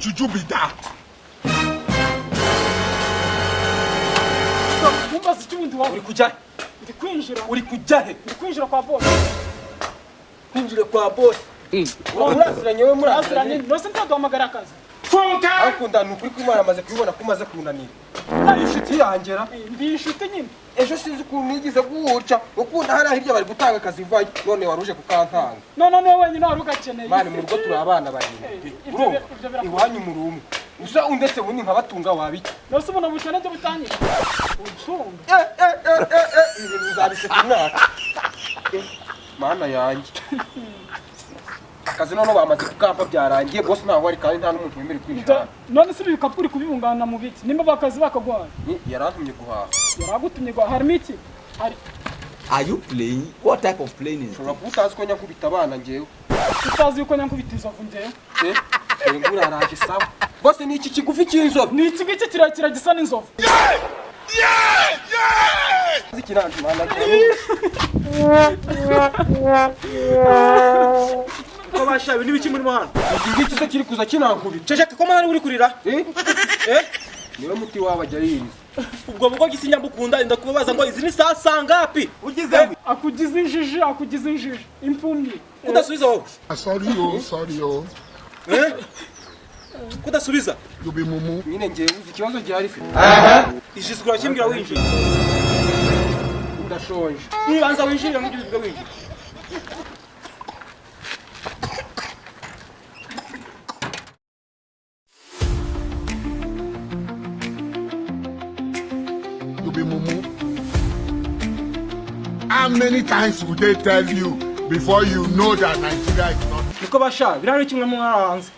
Juju be that. Mumbaza icyo ubundi waba Uri kujya he? Ndi kwinjira. Uri kujya he? Ndi kwinjira kwa boss. Kwinjira kwa boss. Muraziranye we? Muraziranye. Muraziranye? Nose ntaduhamagara akazi. Ariko ni ukuri kw'Imana, amaze kubibona ko umaze kunanira. Uri inshuti yangera. Ndi inshuti nyine. Ejo sinzi ukuntu nigize guca ukunda hariya hirya bari gutanga akazi vayo, none wari uje kukantanga. None niwe wenyine wari ugakeneye. Mani, mu rugo turi abana barindwi. Ibyo Urumva? Ibyo birakora. Iwanyu muri umwe usa undetse, ubundi nkabatunga wabiki? Nose ubona ubukene byo butangira utunga. Eh, eh, eh, eh, eh, ibi bizabiseka umwaka. Mana yanjye, akazi noneho bamaze kukampa, byarangiye. Bose ntaho ari kandi nta n'umuntu wemerewe kwinjira. None se ibi bikapu uri kubibungana mu biki nimba bakazi bakaguhaye? Yarantumye guhaha. Yaragutumye guhaha, harimo iki? Hari Are you playing? What type of playing is Ushobora this? kuba utazi ko nyakubita abana ngewe. Utazi yuko nyankubita inzovu ngewe? Eh, dore ngura araje. Sawa bose, ni iki kigufi cy'inzobe? Ni iki ngiki kirekire gisa n'inzovu. Ikirangi mana. Ko bashabe n'ibiki murimo hano? Iki ngiki se kiri kuza kinankubita? Ceceka, ko mwana uri kurira. Eh? Eh? Niwe muti wawe ajya yiriza. Ubwo bwo gisinya mbukunda, ndakubabaza ngo izi ni saa sangapi? Ugize Akugize injiji, akugize injiji, impumyi. Kudasubiza wowe. Sorry, oh, sorry, oh. Eh? Kudasubiza. You be mumu. Nyine ngewe uzi ikibazo gihari se? Ijiswe urakimbwira winjiye. Ndashonje. Nibanza winjirira mu gihe winjiye. You be mumu. How many times would they tell you before you know that Nigeria is not? Niko basha, birari kimwe mu hanze.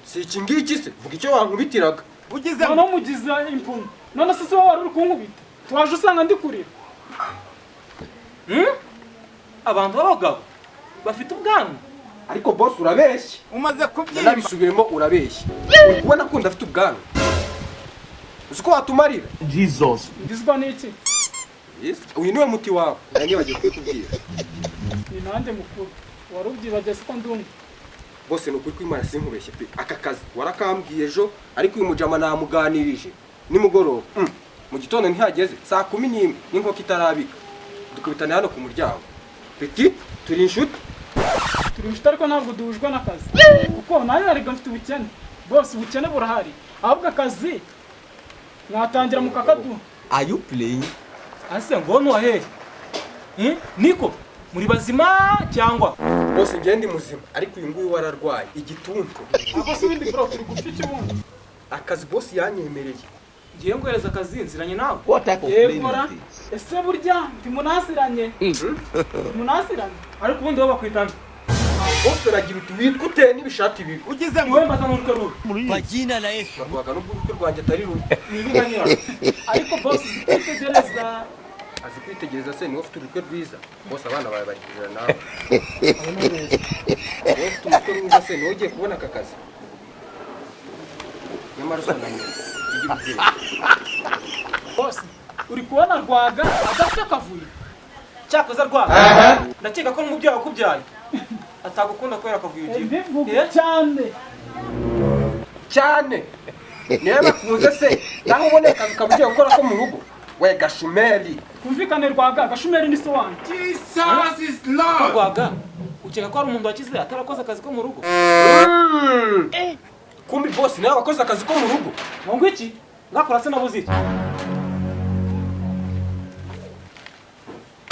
Si iki ngiki se? Vuga icyo wankubitiraga. Ugize Noneho mugize impumyi. None se si wowe wari uri kunkubita? Waje usanga ndi kurira. Abantu b'abagabo bafite ubwanwa. Ariko boss, urabeshya. Umaze kubyimba. Nabisubiyemo, urabeshya. Uri kubona ko ndafite ubwanwa? Uzi ko watumarira? Jesus. Ngizwa n'iki? Yes. Uyu niwe muti wawe, nari nibagiwe kubikubwira. Ni nande mukuru wari ubyibagiye, siko ndumva. Bose, ni ukuri kw'Imana, sinkubeshye pe, aka kazi warakambwiye ejo, ariko uyu mujama namuganirije nimugoroba. Mu gitondo ntihageze saa 11 n'inkoko itarabika, dukubitana hano ku muryango. Peti, turi inshuti. Turi inshuti, ariko ntabwo duhujwe n'akazi, kuko nayo nariga mfite ubukene. Bose ubukene burahari, ahubwo akazi mwatangira mukakaduha. Are you playing? Ase ngo ntuwahehe? Eh? Niko muri bazima cyangwa? Bose, njye ndi muzima, ariko uyu nguyu wararwaye igituntu. Ako se ibindi, bro, turi gupfa iki bundi? Akazi boss yanyemereye. Ngiye nguhereza akazi, nziranye nawe. What type of playing Yegora. is this? Ese burya ntimunasiranye, ntimunasiranye? Ariko ubundi wowe bakwitana. Bose, uragira uti witwa uteye n'ibishati bibi. Ugize Wowe mbaza n'urutwe rubi. Barwaga n'ubwo urutwe rwanjye atari rubi. Ni ibiganiro. Ariko boss uzi kwitegereza. Azi kwitegereza se? Niwe ufite urutwe rwiza. Bose, abana bawe bari kurira nawe. Niwe ufite umutwe mwiza se? Niwe ugiye kubona aka kazi? Nyamara usa na nyina, ugira ubwenge. Boss, uri kubona Rwaga adafite akavuyo? Cyakoze rwa, ndakeka ko n'umubyeyi wakubyaye atagukunda kubera akavuyo ugira. Mbivuga. Eh? Cyane. Cyane, niwe bakunze se? Naho uboneye akazi ukaba ugiye gukora ko mu rugo, we gashumeri. Twumvikane, Rwaga, gashumeri ni so wanjye. Jesus is Lord. Rwaga, ukeka ko hari umuntu wakize atarakoze akazi ko mu rugo? Kumbi boss nawe wakoze akazi ko mu rugo. Ngo iki ngakora se? Nabuze iki?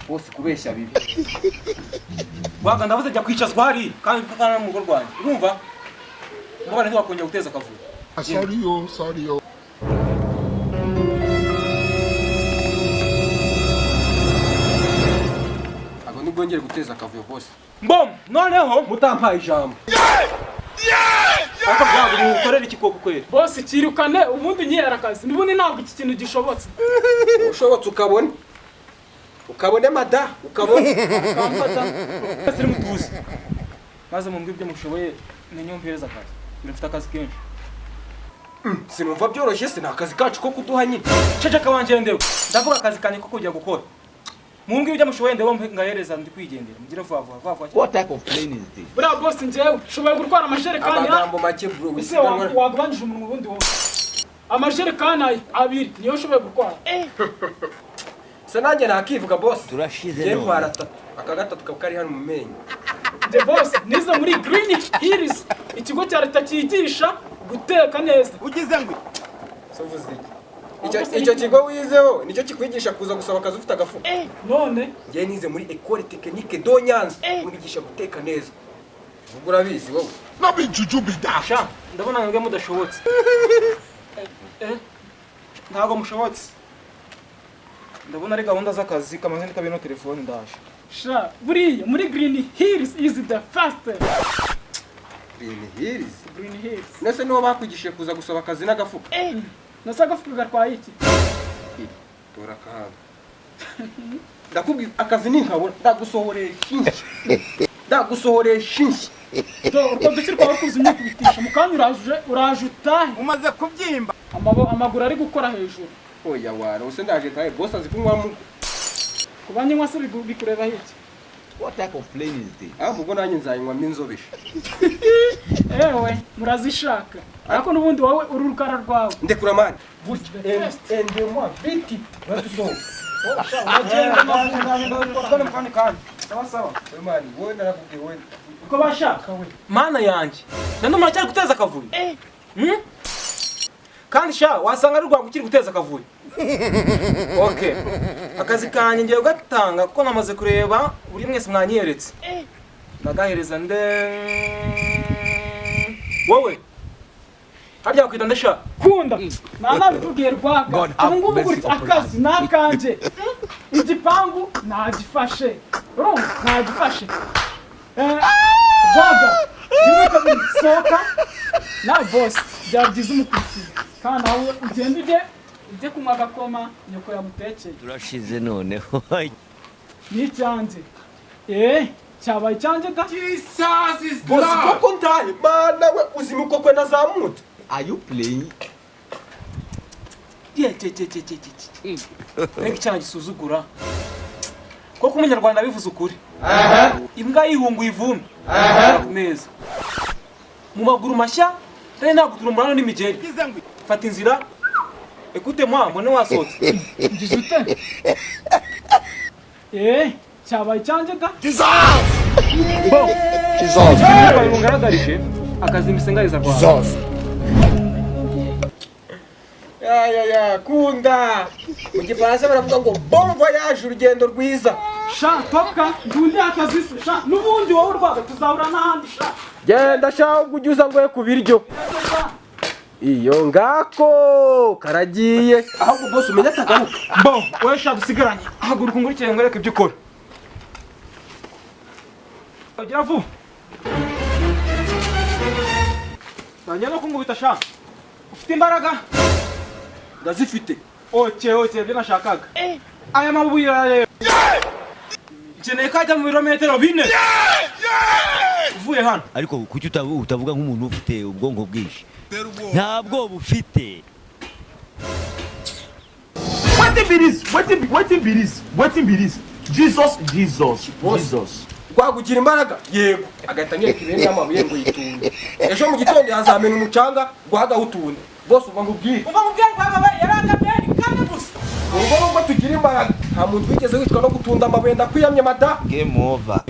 Bose, kubeshya bibi. Rwaga, ndabuze jya kwicazwa hariya kandi kandi mu rugo rwanjye, urumva? Ngo bana ntiwakongera guteza akavuyo. Sorry, oh, sorry, oh. Ntabwo nibwongere guteza akavuyo, boss. Mbom, noneho Mutampaye ijambo. Ariko bwago mukorera iki koko kweri? Boss, kirukane ubundi nyihera akazi, n'ubundi ntabwo iki kintu gishobotse. Ushobotse ukabone, ukabone mada, ukabone. Kamfata. Mwese ni mutuze, maze mumbwire ibyo mushoboye, menye umpereza akazi. Mfite akazi kenshi. Sinumva byoroshye se? Ni akazi kacu ko kuduha nyine. Ceceka wanjye ndewe, ndavuga akazi kanjye ko kujya gukora. Mumbwire ibyo mushoboye, ndebo ngahereza, ndi kwigendera. Mugire vuba vuba vuba vuba. What type of plane is this? Buriya boss, njyewe nshoboye gutwara amajerekani Amagambo make, bro. Ese Wisiganwa. Wagabanyije umunwa ubundi wowe? Amajerekani aya abiri niyo nshoboye gutwara. Se nanjye nakivuga, boss. Turashize Njye none. ntwara atatu, aka gatatu kaba kari hano mu menyo. The boss, nize muri Green Hills, ikigo cya leta cyigisha guteka neza. Ugize ngo So uvuze iki? Icyo kigo wizeho nicyo kikwigisha kuza gusaba akazi ufite agafuka? None? Njye nize muri Ecole Technique de Nyanza, mwigisha guteka neza. Ubwo urabizi wowe. No be juju be that. Sha, ndabona mwebwe mudashobotse. Ntabwo mushobotse. Ndabona ari gahunda z'akazi kamaze ndikabe no telefone, ndaje. Sha, buriya muri Green Hills is the first. Green Hills? Green Hills. Nese nibo bakwigishije kuza gusaba akazi n'agafuka? Nase agafuka gatwaye iki? Tora akahanga, ndakubwira, akazi ninkabura ndagusohoresha inshyi, ndagusohoresha inshyi. Do utwo duki twawe kuza unyikubitisha mu kanya, uraje, uraje utahe. Umaze kubyimba. Amaguru ari gukora hejuru. Oya wara, use ndaje ntaye, boss azi kunywa mugo. Kuba nyinywa se bikureba iki? What type of plane is this? Ahubwo ubwo nanjye nzayinywamo inzobesha. Ewe, murazishaka, ariko n'ubundi wowe uru rukara rwawe. Ndekura mani. The first. Endemwa biti batusohoka. Uragenda amaguru. Tugane mu kandi kanya. Sawa sawa. Mani, wowe narakubwiye wowe. Uko bashaka we. Mana yanjye. None muracyari guteza akavuyo? Hmm? Kandi sha, wasanga ari rwangu ukiri guteza akavuyo. Okay. Akazi kanjye ngiye kugatanga kuko namaze kureba buri mwese mwanyeretse. Ndagahereza nde? Wowe. Harya wakwita nde sha? Kunda nta nabitubwiye Rwaga. God have Ubu ngubu mercy gutya upon akazi ni akanjye, igipangu nagifashe, urumva nagifashe. Rwaga, rimwe, kabiri, sohoka nawe. Boss, byaba byiza umukurikiye, kandi nawe ugende ujye kunywa agakoma nyoko yagutekeye. Turashize noneho. Ni icyanjye, cyabaye icyanjye da. Boss, koko ntaye, mana we, uzima uko kwe nazamutse. Are you playing? Ye ye ye ye ye ye. Mbega icyaha gisuzugura. Koko umunyarwanda bivuze ukuri. Imbwa yihunguye ivumbi. Ku meza. Mu maguru mashya, rero ntabwo turumbura n'imigeri. Fata inzira. Écoute moi, mbone wasohotse. Ngize ute? Cyabaye icyanjye da. Imyitwarire mungaragarije, akazi misengariza rwawe. Ya ya ya, kunda, mu gifaransa baravuga ngo bon voyage, urugendo rwiza. Sha, toka ndundi akazi se sha. N'ubundi wowe Rwaga tuzahura n'ahandi sha. Genda sha, ubwo ujya uza ngoye ku biryo. Iyo ngako karagiye, ahubwo boss umenya atagaruka. Bon, wowe sha dusigaranye. Haguruka ungurikire ngwereke ibyo ukora. Gira vuba. Tangira no kungubita sha. Ufite imbaraga? Ndazifite. Okay, okay, ibyo nashakaga. Aya mabuye rero. Nkeneye ko ajya mu birometero 4 uvuye hano. Ariko kuki utavuga nk'umuntu ufite ubwonko bwinshi? Nta bwoba ufite. Wetin be this? Wetin be this? Wetin be this? Jesus, Jesus, Jesus. Rwagugira imbaraga, yego, agahita anyereka ibintu y'amabuye ngo yitunde. Ejo mu gitondo yazamena umucanga rwagawutunde. Bose uva nkubwire. Umva mubwire, Rwaga we yarangamye kamwe gusa. Ubwo nubwo tugira imbaraga, nta muntu wigeze wicwa no gutunda amabuye, ndakwiyamye mada. Game over.